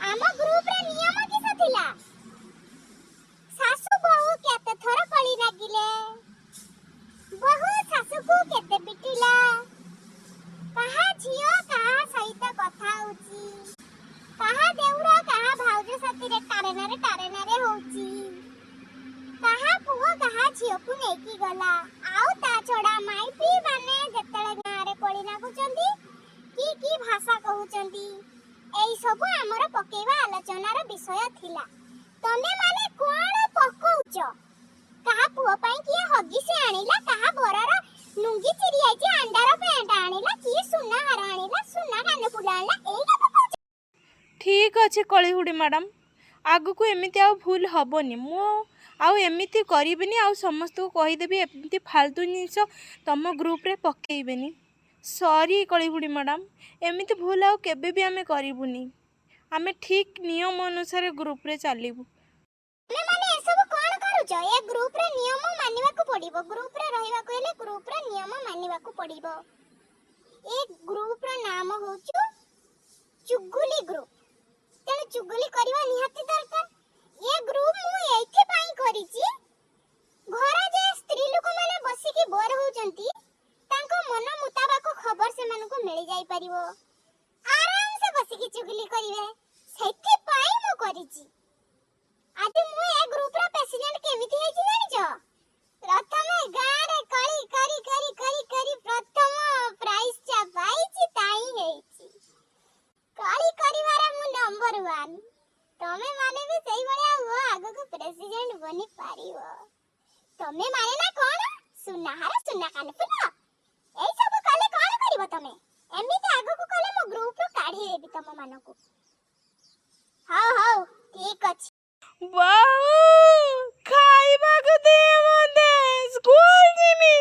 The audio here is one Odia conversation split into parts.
ଆମ ଗ୍ରୁପରେ ନିୟମ କିସ ଥିଲା? ଶାଶୁ ବୋହୂ କେତେ ଥର କଳି ଲାଗିଲେ, ବୋହୂ ଶାଶୁକୁ କେତେ ପିଟିଲା, କାହା ଝିଅ କାହା ସହିତ କଥା ହଉଛି, କାହା ଦେଉର କାହା ଭାଉଜ ସାଥିରେ ଟାରେନାରେ ଟାରେନାରେ ହଉଛି, କାହା ପୁଅ କାହା ଝିଅକୁ ନେଇକି ଗଲା। ଆଉ ତା ଛଡା ମାଇପି ମାନେ ଯେତେବେଳେ ଗାଁରେ କଳି ନାଗୁଛନ୍ତି, କି କି ଭାଷା କହୁଛନ୍ତି, ଏଇ ସବୁ ଆମର ପକେଇବା ଆଲୋଚନାର ବିଷୟ ଥିଲା। ତମେ ମାନେ କଣ ପକଉଛ? କାହା ପୁଅ ପାଇଁ କିଏ ହଗିସି ଆଣିଲା, କାହା ବରର ଲୁଙ୍ଗି ଚିରି ଯାଇଛି, ଆଣ୍ଡାର ପ୍ୟାଣ୍ଟ ଆଣିଲା, କିଏ ସୁନା ହାର ଆଣିଲା, ସୁନା କାନଫୁଲ ଆଣିଲା, ଏଇଟା ପକଉଛ? ଠିକ୍ ଅଛି କଳିହୁଡ଼ି ମ୍ୟାଡ଼ାମ୍, ଆଗକୁ ଏମିତି ଆଉ ଭୁଲ ହେବନି। ମୁଁ ଆଉ ଏମିତି କରିବିନି ଆଉ ସମସ୍ତଙ୍କୁ କହିଦେବି, ଏମିତି ଫାଲତୁ ଜିନିଷ ତମ ଗ୍ରୁପରେ ପକେଇବେନି। ସରି କଳିହୁଡ଼ି ମ୍ୟାଡ଼ାମ୍, ଏମିତି ଭୁଲ ଆଉ କେବେ ବି ଆମେ କରିବୁନି। ଆମେ ଠିକ୍ ନିୟମ ଅନୁସାରେ ଗ୍ରୁପରେ ଚାଲିବୁ। ତମେ ମାନେ ଏସବୁ କଣ କରୁଛ? ଏ ଗ୍ରୁପର ନିୟମ ମାନିବାକୁ ପଡିବ। ଗ୍ରୁପରେ ରହିବାକୁ ହେଲେ ଗ୍ରୁପର ନିୟମ ମାନିବାକୁ ପଡିବ। ଏ ଗ୍ରୁପର ନାମ ହଉଛି ଚୁଗୁଲି ଗ୍ରୁପ, ତେଣୁ ଚୁଗୁଲି କରିବା ନିହାତି ଦରକାର। ଏ ଗ୍ରୁପ ମୁଁ ଏଇଥିପାଇଁ କରିଛି, ଘରେ ଯେ ସ୍ତ୍ରୀ ଲୋକମାନେ ବସିକି ବୋର ହଉଛନ୍ତି, ତାଙ୍କ ମନ ମୁତାବକ ଖବର ସେମାନଙ୍କୁ ମିଳି ଯାଇପାରିବ, ଆରାମସେ ବସିକି ଚୁଗୁଲି କରିବେ, ସେଥିପାଇଁ ମୁଁ କରିଛି। ଆଜି ମୁଁ ଏ ଗ୍ରୁପର ପ୍ରେସିଡେଣ୍ଟ କେମିତି ହେଇଛି ଜାଣିଛ? ପ୍ରଥମେ ଗାଁରେ କଳି କରି କରି କରି କରି ପ୍ରଥମ ପ୍ରାଇଜ ଟା ପାଇଛି, ତାହିଁ ହେଇଛି। କଳି କରିବାର ମୁଁ ନମ୍ବର ୱାନ୍। ତମେ ମାନେ ବି ସେଇଭଳିଆ ହୁଅ, ଆଗକୁ ପ୍ରେସିଡେଣ୍ଟ ବନି ପାରିବ। ତମେ ମାନେ ନା କଣ ସୁନାହାର, ସୁନା କାନଫୁଲ ଏଇ ସବୁ କଲେ କଣ କରିବ ତମେ? ଏମିତି ଆଗକୁ କଲେ ମୋ ଗ୍ରୁପରୁ କାଢି ଦେବି ତମ ମାନଙ୍କୁ। ହଉ ହଉ, ଠିକ ଅଛି। ବୋଉ, ଖାଇବାକୁ ଦିଅ ମତେ, ସ୍କୁଲ ଯିମି।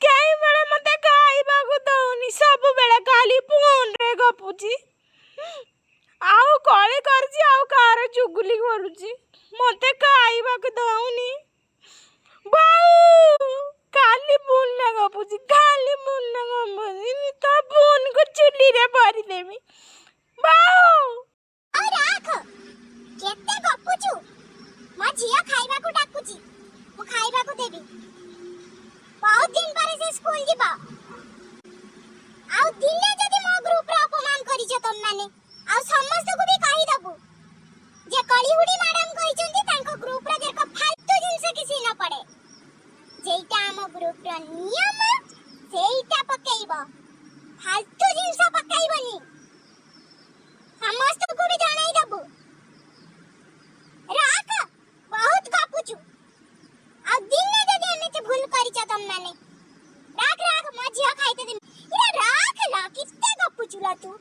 କେହିବେଳେ ମତେ ଖାଇବାକୁ ଦଉନି, ସବୁବେଳେ ଖାଲି ଫୋନରେ ଗପୁଛି ଆଉ କଳି କରୁଛି ଆଉ କାହାର ଚୁଗୁଲି କରୁଛି, ମତେ ଖାଇବାକୁ ଦଉନି। ବୋଉ, ଖାଲି ଫୋନରେ ଗପୁଛି, ଖାଲି ଫୋନରେ ଗପୁଛି। ତ ଫୋନକୁ ଚୁଲିରେ ଭରିଦେବି ବୋଉ। ଆଉ ରାଖ, କେତେ ଗପୁଛୁ? ମୋ ଝିଅ ଖାଇବାକୁ ଡାକୁଛି, ମୁଁ ଖାଇବାକୁ ଦେବି। ବହୁତ ଦିନ ପରେ ସେ ସ୍କୁଲ ଯିବ। ଆଉ ଦିନେ ଯଦି ମୋ ଗ୍ରୁପରେ ଅପମାନ କରିଛ ତମମାନେ, ଆଉ ସମସ୍ତଙ୍କୁ ବି କହିଦବୁ ଯେ କଳିହୁଡି ମ୍ୟାଡାମ କହିଛନ୍ତି, ତାଙ୍କ ଗ୍ରୁପରେ ଯେରକ ଫାଲତୁ ଜିନିଷ କିଛି ନ ପଡେ। ଯେଇଟା ଆମ ଗ୍ରୁପର ନିୟମ ସେଇଟା ପକେଇବ, ଫାଲତୁ ଜିନିଷ ପକେଇବନି। ସମସ୍ତଙ୍କୁ ବି ଜଣେଇ ଦବୁ। ରାଖ, ବହୁତ ଗପୁଛୁ। ଆଉ ଦିନେ ଯଦି ଏମିତି ଭୁଲ କରିଛ ତମମାନେ। ରାଖ ରାଖ, ମୋ ଝିଅ ଖାଇତେ ଦେବି। ଇରେ ରାଖ ଲ, କେତେ ଗପୁଛୁ ଲ ତୁ?